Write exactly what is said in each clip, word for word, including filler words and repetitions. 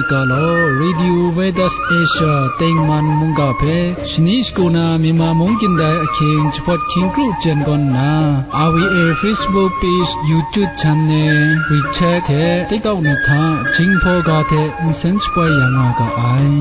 Ga law, Radio Veritas Asia tengman mungga hpe shani shagu na Myanmar mung kyin dai ahkying jahpawt hkying kru jen gawn nna, R V A Facebook page, YouTube channel, WeChat hte TikTok ni hta Jinghpaw ga hte nsen shapoi ya nga ga ai.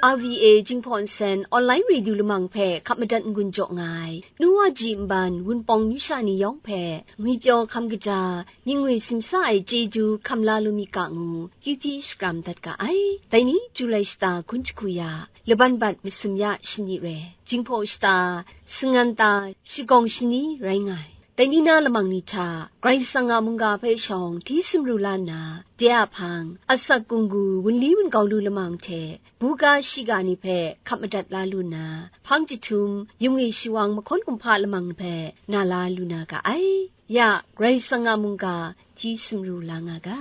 R V A Jinghpaw Nsen Online Radio Lamang hpe hkap madat n-gun jaw nga ai, nu wa ji nban wunpawng myu sha ni yawng hpe, ngwipyaw hkam kaja, mying ngwi simsa ai chyeju hkam la lu mi ga ngu, kyu hpyi shakram dat ga ai. Dai ni, Julai shata hkun jahku ya, laban bat masum ya shani re, Jinghpaw shata, sangan ta, shagawng shani rai nga ai. Dai ni na lamang ni hta, Karai Kasang a mungga hpe shawng hti sumru la nna, de a hpang, asak gunggu, wunli wungau lu lamang hte, buga shiga ni hpe hkap madat la lu nna, hpang jahtum, yungwi shawang mahkawn kumhpa lamang ni hpe na la lu na ga ai. Ya, Karai Kasang a mungga hti sumru la nga ga.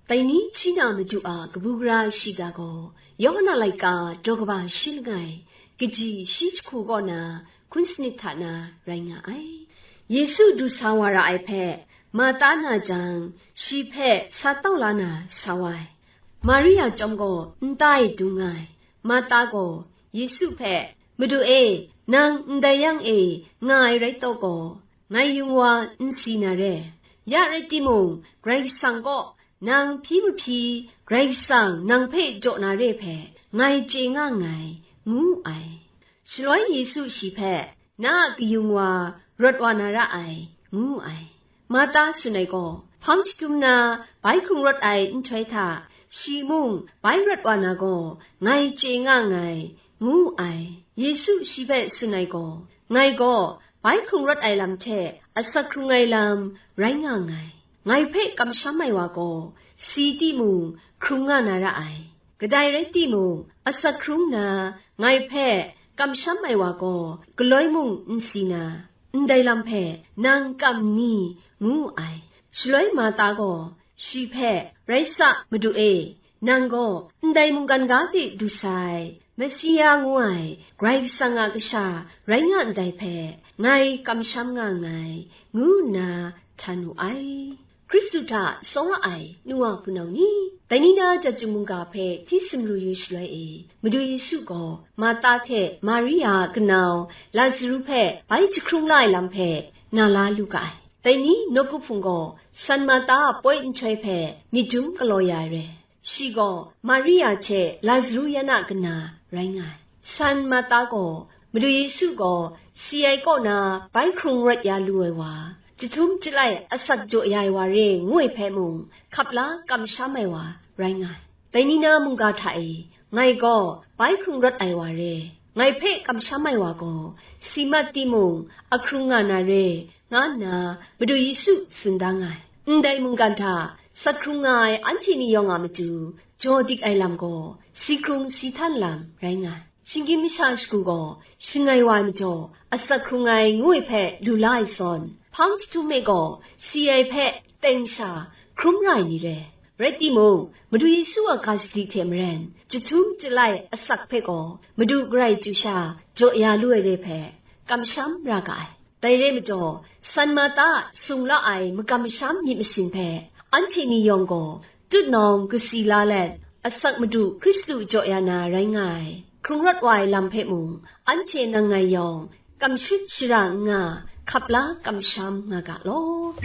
Dai ni hpyi na Madu a kabu gara shiga gaw, Yawhan a laika daw kaba shi langai, kaji shi jahku kaw na hkun sanit hta na rai nga ai. Yesu du sa wa ra ai hpe Marta na jang, shi hpe sa tau la na sa wa ai. Maria chyawm gaw nta e dung nga ai. Marta gaw Yesu hpe, "Madu e, nang ndai yang e nga ai rai taw gaw, ngai yung wa n si na re. Ya rai timung, Karai Kasang kaw nang hpyi mahpyi, Karai Kasang nang hpe jaw na re hpe ngai chye nga nngai," ngu ai. Shaloi Yesu shi hpe, "Na a kayung wa rawt wa na ra ai," ngu ai. Marta tsun ai gaw, "Hpang jahtum na bai hkrung rawt ai nhtoi hta, shi mung bai rawt wa na gaw, ngai chye nga nngai," ngu ai. Yesu shi hpe tsun ai gaw, "Ngai gaw bai hkrung rawt ai lam hte asak hkrung ai lam rai nga nngai. Ngai hpe kamsham ai wa gaw, si timung hkrung nga na ra ai. Kadai rai timung, asak hkrung na ngai hpe kamsham ai wa gaw, galoi mung n si na, ndai lam hpe nang kam n ni?" ngu ai. Shaloi Marta gaw shi hpe, "Rai sa, Madu e, nang gaw ndai mungkan ga de du sai, Mesia ngu ai Karai Kasang a Kasha rai nga ndai hpe ngai kamsham nga nngai," ngu nna htan wu ai. Hkristu hta tsawra ai nu wa hpunau ni, dai ni na Chyum mungga hpe hti sumru yu shaloi e, Madu Yesu gaw Marta hte Maria a kanau Lazaru hpe bai jahkrung la ai lam hpe na la lu ga ai. Dai ni nawku hpung gaw san Marta a poi nhtoi hpe myit dum galaw ya ai re. Shi gaw Maria hte Lazaru yan a kana rai nga ai. San Marta gaw Madu Yesu gaw si ai kaw na bai hkrung rawt ya lu ai wa, jahtum jalai asak jaw ya ai wa re ngu ai hpe mung hkap la kamsham ai wa rai nga ai. Dai ni na mungga hta e, ngai gaw bai hkrung rawt ai wa re, ngai hpe kamsham ai wa gaw, si mat timung, ahkrung nga na re, nga nna Madu Yesu tsun da nga ai. Ndai mungkan hta sat hkrung nga ai anhte ni yawng a matu, jaw dik ai lam gaw, si hkrung si htan lam rai nga ai. Shinggyim masha shagu gaw, shangai wa ai majaw, asak hkrung ai ngu ai hpe lu la ai zawn, hpang jahtum e gaw, si ai hpe teng sha hkrum ra ai ni re. Rai timung, Madu Yesu a ga sadi hte maren, jahtum jalai asak hpe gaw, Madu Karai chyu sha jaw ya lu ai re hpe, kamsham ra ga ai. Dai re majaw, san Marta a sung la ai magam masham myit masin hpe, anhte ni yawng gaw, tutnawng kasi la let, asak Madu Hkristu jaw ya na rai nga ai, hkrung rawt wa ai lam hpe mung, anhte nang ngai yawng, kamshut shara n nga, hkap la kamsham nga ga law.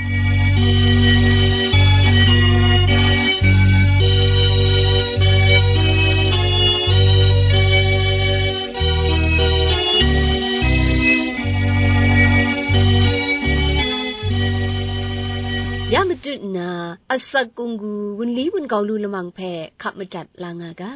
Ya matut nna, asak kunggu wunli wungau lu lamang hpe hkap madat la nga ga.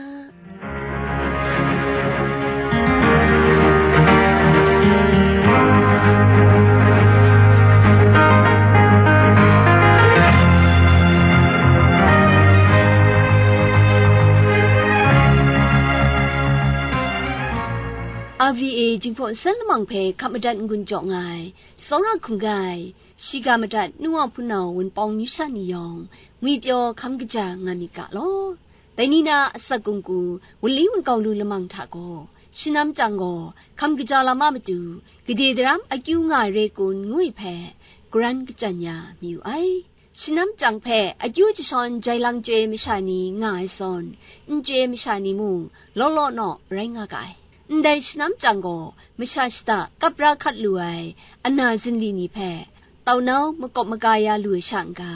R V A Jinghpaw Nsen Lamang hpe hkap madat n-gun jaw nga ai, tsawra hkungga ai, shiga madat nu wa hpunau wunpawng myu sha ni yawng, ngwipyaw hkam kaja nga myit ga law. Dai ni na asak kungku, wunli wungau lu lamang hta gaw, Shanam chyang gaw hkam kaja lam a matu, gade daram akyu nga ai re kun ngu ai hpe, karan kachyan ya mayu ai. Shanam chyang hpe akyu jashawn jai lang chye masha ni nga ai zawn, n chye masha ni mung law law naw rai nga ga ai. Ndai shanam chyang gaw masha shata kap ra hkat lu ai ana zinli ni hpe, taunau makawp maga ya lu ai sha n-ga,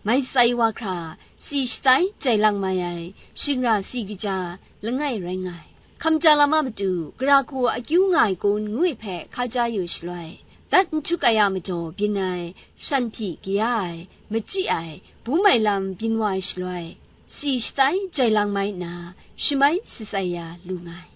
mai tsai wa hkra, si shatai jai lang mai ai shingra si kaja langai rai nga ai. Hkam ja lam a matu, gara hku akyu nga ai kun ngu ai hpe hka ja yu shaloi, dat n htuk ai a majaw byin ai, shan hpyi kaya ai, machyi ai, bum ai lam byin wa ai shaloi, si shatai jai lang mai nna, shamai shatsai ya lu nga ai.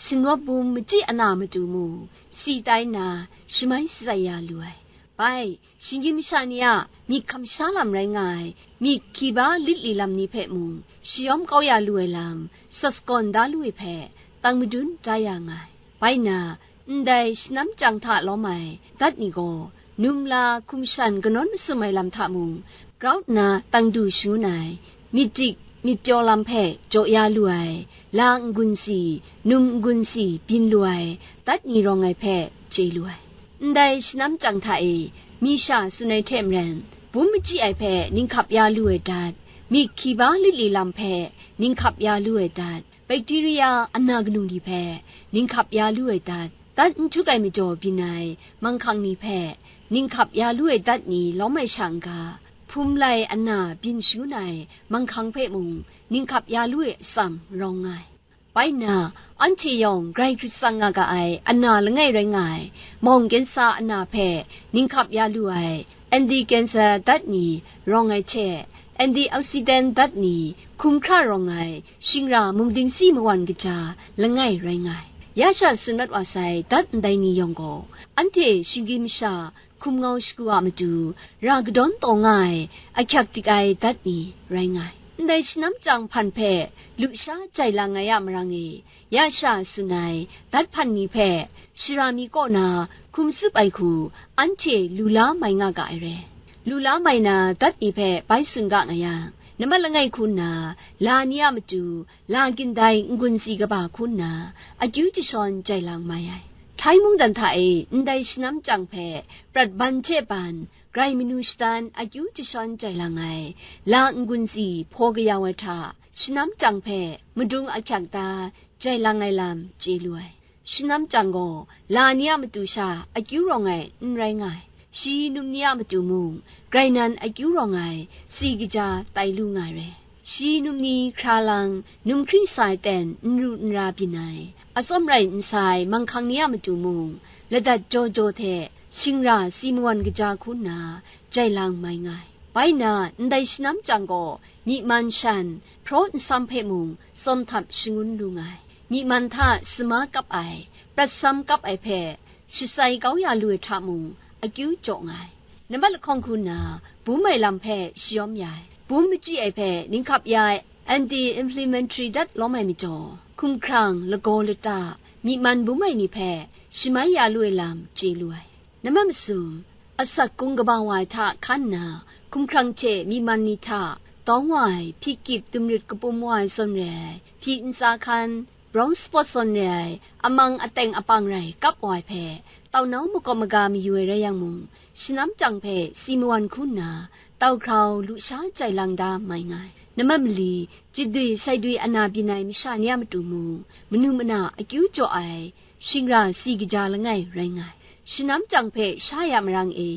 Sinwap bum machyi ana matu mung, si tai nna, shamai shatsai ya lu ai. Bai, shinggyim masha ni a myit hkam sha lam rai nga ai, myit hkiba lit li lam ni hpe mung, shayawm kau ya lu ai lam, sat sagawn da lu ai hpe, tang madun da ya nga ai. Bai nna, ndai shanam chyang hta lawm ai dat ni gaw, num la hkum shan kanawn masum ai lam hta mung, grau nna tang du shangun ai, myit dik myit pyaw lam hpe jaw ya lu ai, la n-gun si, num n-gun si byin lu ai, dat ni rawng ai hpe chye lu ai. Ndai shanam chyang hta e, mi sha tsun ai hte maren, bum machyi ai hpe ninghkap ya lu ai dat, myit hkiba lit li lam hpe ninghkap ya lu ai dat, bakteria ana kanu ni hpe ninghkap ya lu ai dat, dat n htuk ai majaw byin ai manghkang ni hpe ninghkap ya lu ai dat ni lawm ai sha n-ga, hpum lai ana byin shangun ai manghkang hpe mung ninghkap ya lu ai atsam rawng nga ai. Bai nna, anhte yawng grai hkrit tsang nga ga ai ana langai rai nga ai, mawng kensa ana hpe ninghkap ya lu ai, anti-cancer dat ni rawng ai hte, antioxidant dat ni hkum hkra rawng ai, shingra mungdingsi mawan kaja langai rai nga ai. Ya sha tsun mat wa sai, dat ndai ni yawng gaw, anhte shinggyim masha hkum ngau shagu a matu, ra kadawn taw nga ai, ahkyak dik ai dat ni rai nga ai. Ndai shanam chyang hpan hpe lusha jai lang ai a marang e, ya sha tsun ai, dat hpan ni hpe, shara mi kaw na hkum tsup ai hku, anhte lu la mai nga ga ai re. Lu la mai na dat ni hpe bai tsun ga nga yang, nambat langai hku nna, la ni a matu, la gindai n-gun si kaba hku nna, akyu jashawn jai lang mai ai. Htai mungdan hta e ndai shanam chyang hpe prat ban hte ban, grai manu shadan akyu jashawn jai lang ai, la n-gun si hpaw kayau ai hta, shanam chyang hpe madung ahkyak da jai lang ai lam chye lu ai. Shanam chyang gaw, la ni a matu sha akyu rawng ai n rai nga ai. Shi num ni a matu mung, grai nan akyu rawng ai, si kaja tai lu nga ai re. Shi num ni hkra lang, num hkring sa ai ten n ru n ra byin ai, atsawm rai n sa ai manghkang ni a matu mung, ladat jaw jaw hte shingra si mawan kaja hku nna, jai lang mai nga ai. Bai nna, ndai shanam chyang gaw, myi man shan, hpraw nsam hpe mung, tsawm htap shangun lu nga ai. Myi man hta sama kap ai, prat sam kap ai hpe, shatsai kau ya lu ai hta mung, akyu jaw nga ai. Nambat lahkawng hku nna, bum ai lam hpe shayawm ya ai. Bum machyi ai hpe ninghkap ya ai, anti-inflammatory dat lawm ai majaw, hkumhkrang, lagaw lata, myi man bum ai ni hpe shamai ya lu ai lam chye lu ai. Nambat masum, asak kung kaba wa ai hta hkan nna, hkumhkrang hte myi man ni hta, tawng wa ai, hpyi kyip dumrit kapum wa ai zawn re ai, hpyi ntsa hkan, brown spot zawn re ai, amang ateng apang rai kap wa ai hpe, taunau makawp maga mayu ai rai yang mung, shanam chyang hpe si mawan hku nna, tau hkrau lusha jai lang da mai nga ai. Nambat mali, chit dwi sai dwi ana byin ai masha ni a matu mung, manu mana akyu jaw ai, shingra si kaja langai rai nga ai. Shanam chyang hpe sha ya marang e,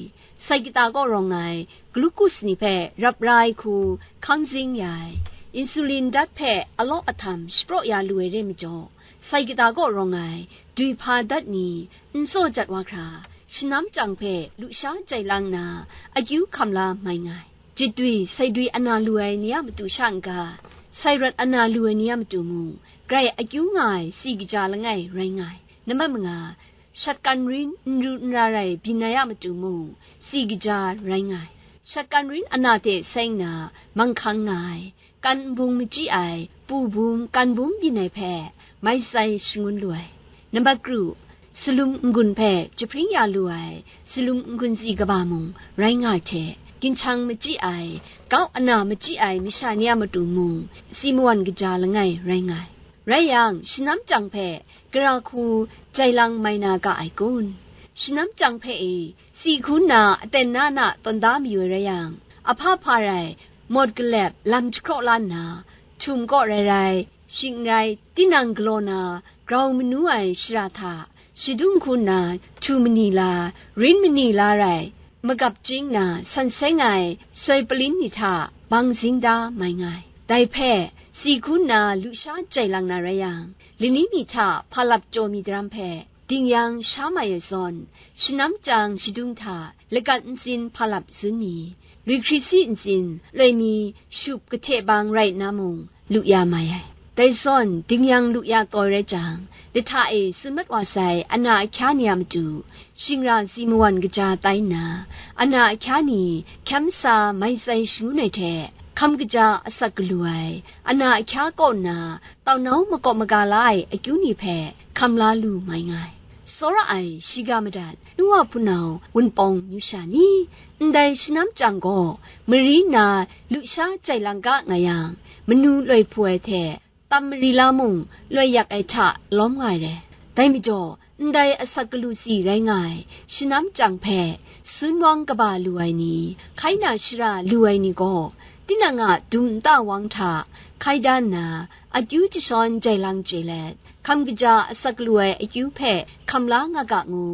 sai kata kaw rawng ai, glucose ni hpe rap ra ai hku hkang zing ya ai, insulin dat hpe alaw ahtam shapraw ya lu ai re majaw, sai kata kaw rawng ai, dwi hpa dat ni n tsaw jat wa hkra, shanam chyang hpe lusha jai lang nna, akyu hkam la mai nga ai. Jitdwi, saidwi ana lu ai ni a matu sha n-ga, sairawt ana lu ai ni a matu mung, grai akyu nga ai si kaja langai rai nga ai. Nambat manga, shat kan rin n ru n ra rai byin ai a matu mung, si kaja rai nga ai. Shat kan rin ana hte seng na manghkang nga ai, kan nbung machyi ai, pu bum, kan bum byin ai hpe mai tsai shangun lu ai. Nambat kru, salum n-gun hpe jahpring ya lu ai, salum n-gun si kaba mung rai nga ai hte, ginchang machyi ai, kau ana machyi ai masha ni a matu mung, si mawan kaja langai rai nga ai. Rai yang, shanam chyang hpe gara hku jai lang mai na ga ai kun? Shanam chyang hpe e si hku nna aten na na tawn da mayu ai rai yang, ahpa hpa rai mawt galep lam jahkraw la nna, htum kaw rai rai, shing n rai, tinang galaw na grau manu ai shara hta shadung hku nna htu mani la, rin mani la rai, magap chying na san seng ai soi palin ni hta bang zing da mai nga ai. Dai hpe, si hku nna lusha jai lang na rai yang, lani ni hta hpa lap chyaw mi daram hpe ding yang sha mai ai zawn, shanam chyang shadung hta lagat ntsin hpa lap tsun mi, luikrisi ntsin loi mi shup kahte bang rai nna mung, lu ya mai ai. Dai zawn, ding yang lu ya taw rai jang, lahta e tsun mat wa sai ana ahkya ni a matu, shingra si mawan kaja tai nna, ana ahkya ni hkyam sa mai tsai shangun ai hte, hkam kaja asak galu ai, ana ahkya kaw nna, taunau makawp maga la ai akyu ni hpe hkam la lu mai nga ai. Tsawra ai shiga madat, nu wa hpunau wunpawng myu sha ni, ndai shanam chyang gaw mari nna lusha jai lang ga nga yang, manu loi hpu ai hte tam mari la mung loi yak ai hta lawm nga ai re. Dai majaw, ndai asak galu si rai nga ai shanam chyang hpe sun wang kaba lu ai ni, hkai na shara lu ai ni gaw, tinang a dum nta wang hta hkai da nna, akyu jashawn jai lang chye let, hkam kaja asak lu ai akyu hpe hkam la nga ga ngu,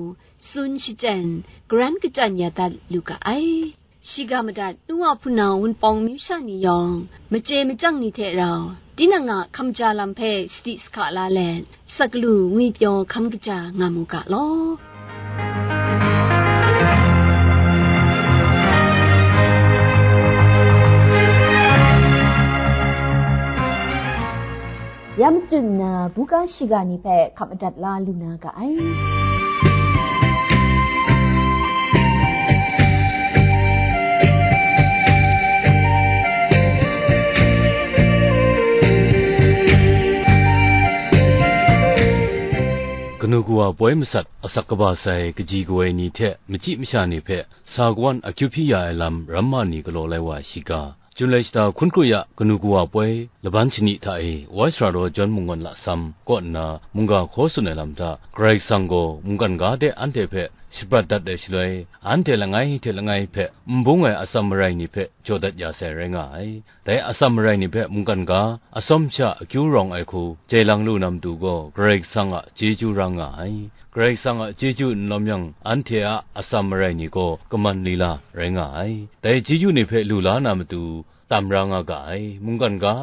tsun shachyen, garan kachyan ya dat lu ga ai. Shiga madat, nu wa hpunau wunpawng myu sha ni yawng, machye machyang ni hte rau, tinang a hkam ja lam hpe sadi sahka la let, asak lu ngwi pyaw hkam kaja nga mu ga law. Ya matsun nna, buga shiga ni hpe hkap madat la lu na ga ai. Kanu kawa poi masat asak kaba sai kaji kawoi ni hte machyi masha ni hpe sa kawan akyu hpyi ya ai lam ramma ni galaw lai wa shiga. Jun lai shata hkun kru ya kanu kawa poi laban shani hta e, Voice Radio John Mungwan Lasam kaw nna mungga hkaw tsun ai lam hta, Karai Kasang gaw mungkan ga de anhte hpe shaprat dat ai shaloi, anhte langai hte langai hpe n bung ai atsam marai ni hpe jaw dat ya sai rai nga ai. Dai atsam marai ni hpe mungkan ga atsawm sha akyu rawng ai hku jai lang lu na matu gaw, Karai Kasang a chyeju ra nga ai. Karai Kasang a chyeju n lawm yang, anhte a atsam marai ni gaw kaman lila rai nga ai. Dai chyeju ni hpe lu la na matu, tam ra nga ga ai. Mungkan ga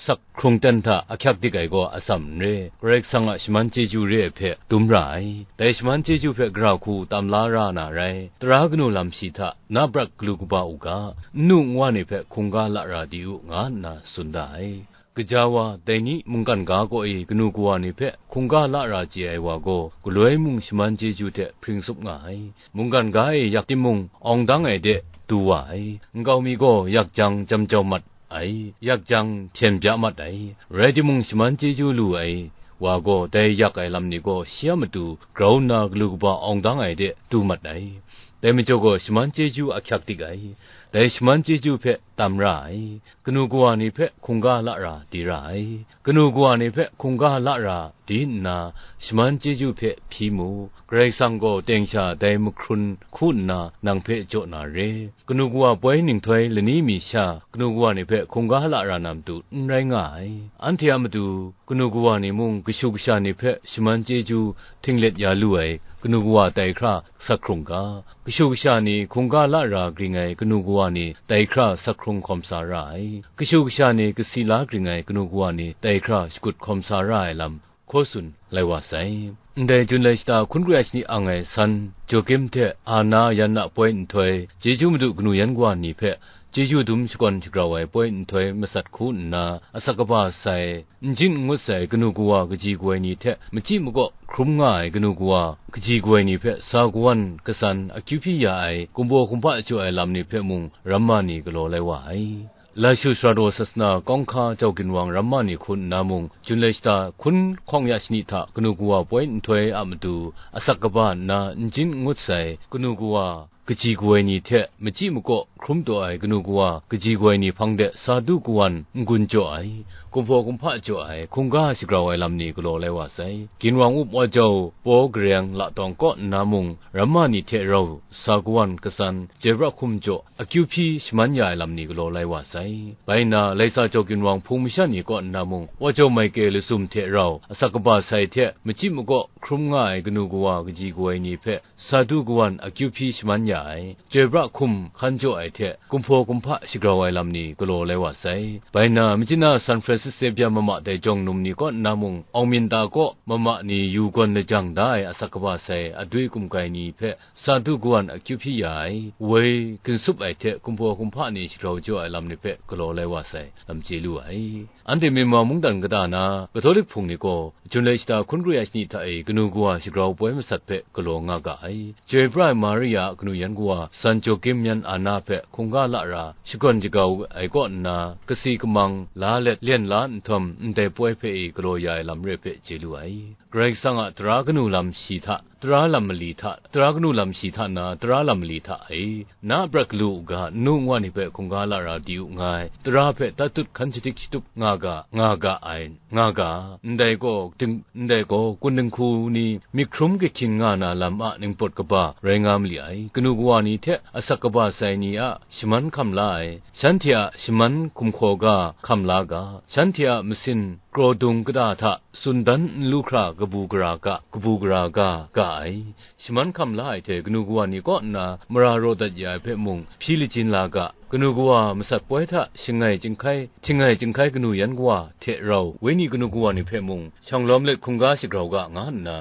sak hkrung ten hta ahkyak dik ai gaw atsam n re, Karai Kasang a shaman chyeju re ai hpe dum ra ai. Dai shaman chyeju hpe gara hku tam la ra na rai, tara kanu lam shi hta na prat galu kaba u ga, nnu nwa ni hpe hkungga lara di u, nga nna tsun da ai. Gaja wa, dai ni mungkan ga kaw e kanu kawa ni hpe hkungga lara chye ai wa gaw, galoi mung shaman chyeju hte hpring tsup nga ai. Mungkan ga e yak timung, awng dang ai de du wa ai. Nkau mi gaw yak jang jam jau mat ai, yak jang hten bya mat ai. Rai timung, shaman chyeju lu ai wa gaw, dai yak ai lam ni gaw shi a matu grau nna galu kaba awng dang ai de du mat ai. Dai majaw gaw, shaman chyeju ahkyak dik ai. Dai shaman chyeju hpe tam ra ai. Kanu kawa ni hpe hkungga lara di ra ai. Kanu kawa ni hpe hkungga lara di nna, shaman chyeju hpe hpyi mu. Karai Kasang gaw teng sha dai mahkrun hku nna nang hpe jaw na re. Kanu kawa poi ninghtoi lani mi sha, kanu kawa ni hpe hkungga lara na matu n rai nga ai. Anhte a matu, kanu kawa ni mung kashu kasha ni hpe shaman chyeju htinglet ya lu ai kanu kawa tai hkra sak hkrung ga, kashu kasha ni hkungga lara gring ai kanu kawa ni tai hkra sak hkrung hkawm sa ra ai. Kashu kasha ni kasi la gring ai kanu kawa ni tai hkra shakut hkawm sa ra ai lam hkaw tsun lai wa sai. Ndai Jun lai shata hkun kru ya shani ang ai san, Joakim hte Ana yan a poi nhtoi, chyeju madu kanu yan kawa ni hpe chyeju dum shakawn shagrau ai poi nhtoi masat hku nna, asak kaba sai, n jin n ngut sai kanu kawa kaji kawoi ni hte machyi makaw hkrum nga ai kanu kawa kaji kawoi ni hpe sa kawan katsan akyu hpyi ya ai, kumbaw kumhpa jaw ai lam ni hpe mung ramma ni galaw lai wa ai. Lashu Sarato Sasana Kawng Hka Jau Ginwang ramma ni hku nna mung, Jun lai shata hkun hkawng ya shani hta kanu kawa poi nhtoi a matu asak kaba nna n jin n ngut sai kanu kawa kaji kawoi ni hte machyi makaw hkrum taw ai kanu kawa kaji kawoi ni hpang de sa du kawan n-gun jaw ai, kumhpaw kumhpa jaw ai, hkungga shagrau ai lam ni galaw lai wa sai. Ginwang up wa jau, paw gareng latawng kaw nna mung, ramma ni hte rau sa kawan katsan, joi pra hkum jaw, akyu hpyi shaman ya ai lam ni galaw lai wa sai. Bai nna, Laisa jaw ginwang hpung masha ni kaw nna mung, wa jau Maike lasum hte rau, asak kaba sai hte machyi makaw hkrum nga ai kanu kawa kaji kawoi ni hpe, sa du kawan akyu hpyi shaman ya ai, joi pra hkum hkan jaw ai hte, kumhpaw kumhpa shagrau ai lam ni galaw lai wa sai. Bai nna, Machyin a San Francisco Xavier mama dai jawng num ni kaw nna mung, Awng Myin Ta kaw mama ni yu gawn lajang da ai asak kaba sai adwi kumkai ni hpe, sa du kawan akyu hpyi ya ai, woi ginsup ai hte kumhpaw kumhpa ni shagrau jaw ai lam ni hpe galaw lai wa sai, lam chye lu ai. Anhte Myanmar mungdan kata na Katolik Hpung ni gaw, Jun lai shata hkun kru ya shani hta e kanu kawa shagrau poi masat hpe galaw nga ga ai. Joi pra ai Maria a kanu yan kawa San Jokim yan Ana hpe hkungga lara shakawn jagau ai kaw nna, kasi kamang la let lyen la nhtawm, ndai poi hpe e galaw ya ai lam re hpe chye lu ai. Karai Kasang a tara kanu lam shi hta, tara lam mali hta, tara kanu lam shi hta na, tara lam mali hta e, na a prat galu u ga, nnu nwa ni hpe hkungga lara di u nga ai, tara hpe tat tut hkan shadik shatup nga ga, nga ga ai, nga ga, ndai gaw, ding-, ndai gaw, kun dinghku ni myit hkrum kahkyin nga na lam a ningpawt kaba rai nga ma li ai, kanu kawa ni hte asak kaba sai ni a shaman hkam la ai, shanhte a shaman hkum hkaw ga hkam la ga, shanhte a masin kraw dung kata hta tsun dan n lu hkra kabu gara ga, kabu gara ga, ga ai. Shaman hkam la ai hte kanu kawa ni kaw nna mara raw dat ya ai hpe mung hpyi lajin la ga, kanu kawa masat poi hta shangai chyinghkai, htingai chyinghkai kanu yan kawa hte rau, wenyi kanu kawa ni hpe mung shawng lawm let hkungga shagrau ga nga nna,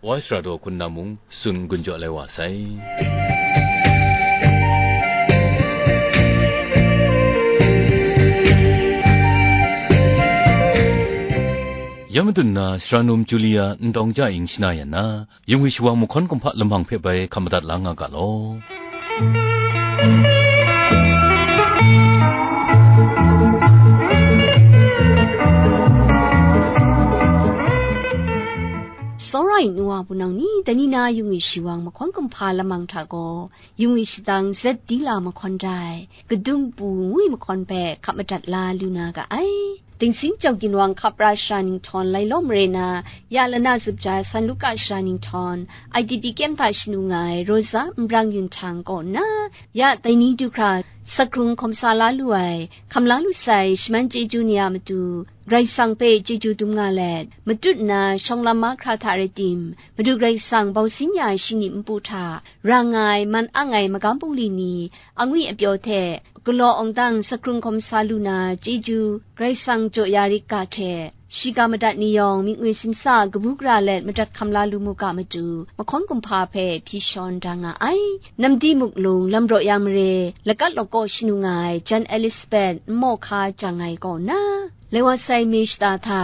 Wai sara daw hkun na mung tsun gun jaw lai wa sai. Ya madun na, sara num Julia n dawng ja ing shana yan na, yung ai shawang mahkawn kumhpa lamang hpe bai hkam madat la nga ga law. Tsawra ai nu wa bunau ni, dai ni na yung ai shawang mahkawn kumhpa lamang hta gaw, yung ai shadang zet dila mahkawn dai, kadung pu ngwi mahkawn hpe hkap madat la lu na ga ai. Dingsing jawng ginwang hkap ra shara ninghtawn lai law mare na, ya lana zup ja San Luka shara ninghtawn, I D P kyem hta shanu nga ai Rosa Nbrang Yun Htang kaw nna, ya dai ni du hkra, sakrung hkawm sa la lu ai, hkam la lu sai shaman chyeju ni a matu, Karai Kasang hpe chyeju dum nga let, matut nna shawng lam mahkra hta rai tim, Madu Karai Kasang bausin ya ai shingni npu hta ra nga ai man ang ai magam bungli ni, angwi apyaw hte, galaw awng dang sakrung hkawm sa lu na chyeju, Karai Kasang jaw ya rit ga hte, shiga madat ni yawng myit ngwi simsa kabu gara let madat hkam la lu mu ga matu, mahkawn kumhpa hpe hpyi shawn da nga ai. Namdi muk lung lam raw ya mare, lakat lawkaw shanu nga ai Jan Elizabeth nmaw hka jang ai kaw na, lai wa sai me shata hta,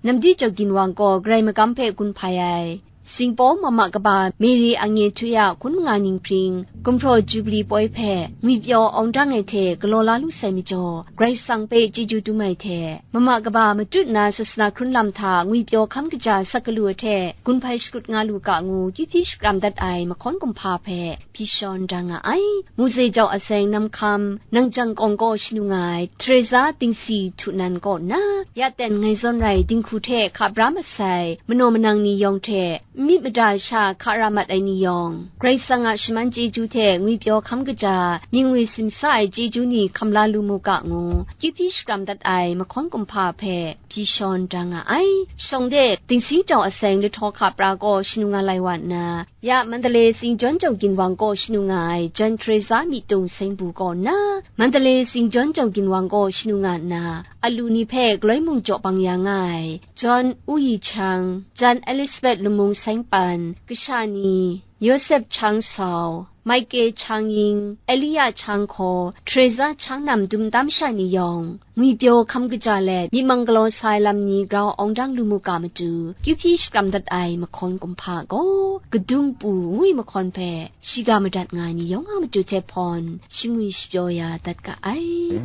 Namdi jawk ginwang gaw Karai magam hpe gun hpai ai, Singpawng mama kaba Mary Ange Htuya hkun manga ninghpring, gumhpraw Jubli poi hpe ngwipyaw awng dang ai hte galaw la lu sai majaw, Karai Kasang hpe chyeju dum ai hte, mama kaba matut na sasana hkrun lam hta ngwipyaw hkam kaja sak galu ahte gun hpai shakut nga lu ga ngu, kyu hpyi shakram dat ai mahkawn kumhpa hpe hpyi shawn da nga ai. Muzei jau aseng Namhkam, Nangjang Kawng kaw shanu nga ai Teresa Dingsi Htunan kaw nna, ya ten ngai zawn rai dinghku hte hka bra masai, manaw manang ni yawng hte, n myit mada sha hka ra mat ai ni yawng, Karai Kasang a shaman chyeju hte ngwipyaw hkam kaja, myit ngwi simsa ai chyeju ni hkam la lu mu ga ngu, kyu hpyi shakram dat ai mahkawn kumhpa hpe hpyi shawn da nga ai. Shawng de, Dingsing jau aseng Lahtaw hka pra kaw shanu nga lai wa nna, ya Mandalay Singjawn Jawng Ginwang kaw shanu nga ai Jan Teresa Myitung Seng Bu kaw nna, Mandalay Singjawn Jawng Ginwang kaw shanu nga nna, alu ni hpe galoi mung jaw bang ya nga ai, John U Yi Chang, Jan Elizabeth Lamung Seng Pan, kasha ni, Yosep Chang Sau, Maike Chang Ying, Elia Chang Hkaw, Teresa Chang Nam dum tam sha ni yawng, ngwipyaw hkam kaja let, myit mang galaw sa ai lam ni grau awng dang lu mu ga matu, kyu hpyi shakram dat ai mahkawn kumhpa gaw, kadung pu ngwi mahkawn hpe, shiga madat nga ai ni yawng a matu hte hpawn, shingwi shapyaw ya dat ga ai.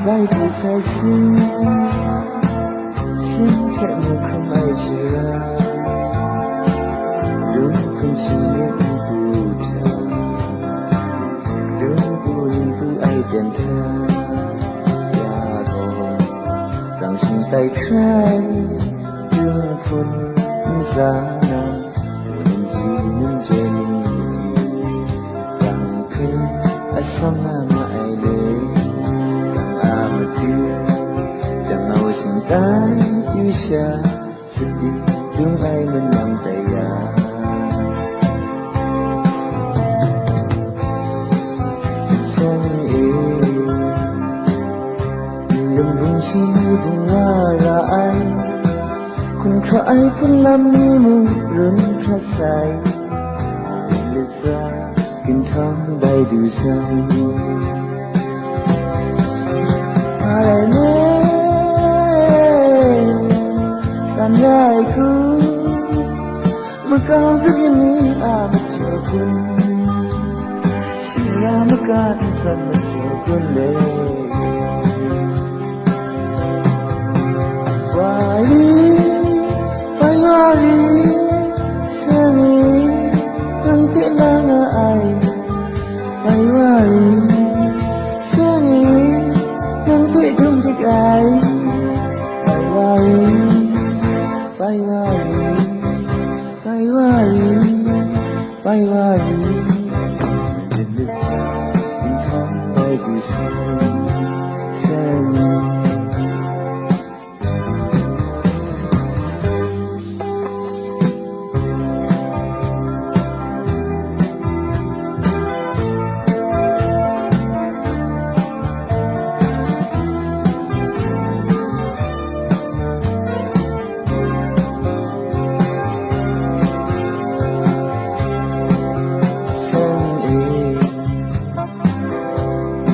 Lai pru sai sin, sin hte mu hkrum ai shara, lung hkum shin myit npu hta, kadung pu yin pu ai pyan hta, ya gaw, rang shing tai hkrai, dung hpun n za na, Num ji num je ni, kang hpring a shawng na ma ai le, kang a matu, jang au shingtai yu sha, sadi dung ai manang tai ya. Seng e, lung bung shi bung wa ra ai, Hkra ai hpun lam ni mung run hkra sai, lit sa ginhtawng bai du sai. Arai me, san rai ku, makau grip ni a majaw kun, shing ya maga n san majaw kun le. Wari, bai wari, seng e, nang hpe la nga ai. Bai wari, seng e, nang hpe dum dik ai. Bai wari, bai wari, bai wari, bai wari. Lit lit sa, nhtawm bai du sa, seng e. Seng e,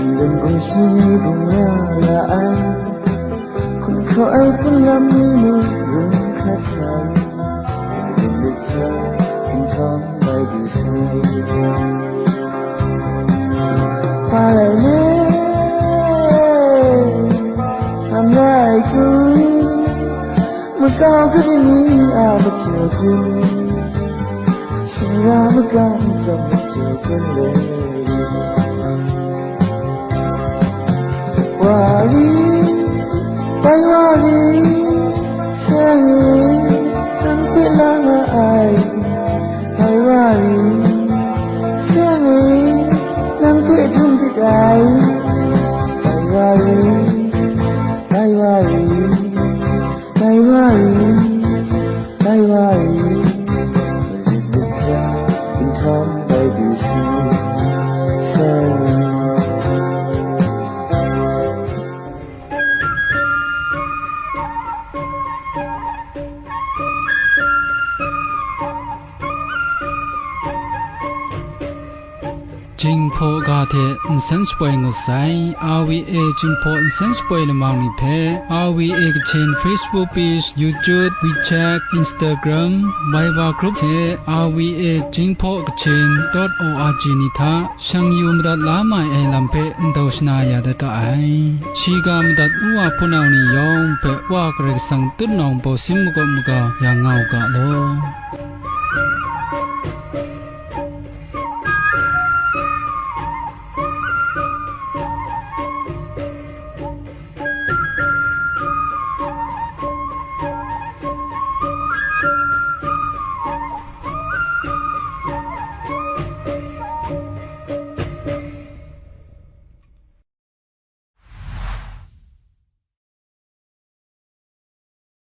N-, n-, n-, shi bung ya la ai, hkum hkraw ai hpun lam ni mung run hkrat sai, n-, n-, n-, sa, nhtawm bai du sai. Hpa rai le, sam rai ku, makau kani a majaw kun, shing ra maga n tsawm majaw kun le. Wa ri, bai wa ri, seng e, nang hpe la nga ai. Bai wa ri, seng e, nang hpe dum dik ai. Bai wa ri, bai wa ri, bai wa ri, bai wa ri. Malit lit sa, nhtawm bai du si, seng e. Jinghpaw ga hte nsen shapoi ngut sai, R V A Jinghpaw nsen shapoi lamang ni hpe, R V A Kachin Facebook page, YouTube, WeChat, Instagram, Viber group hte R V A Jinghpaw Kachin dot O R G ni hta shang yu madat la mai ai lam hpe ndau shana ya dat ga ai. Shiga madat nu wa hpunau ni yawng hpe Wa Karai Kasang tutnawng bawsin makawp maga ya nga u ga law.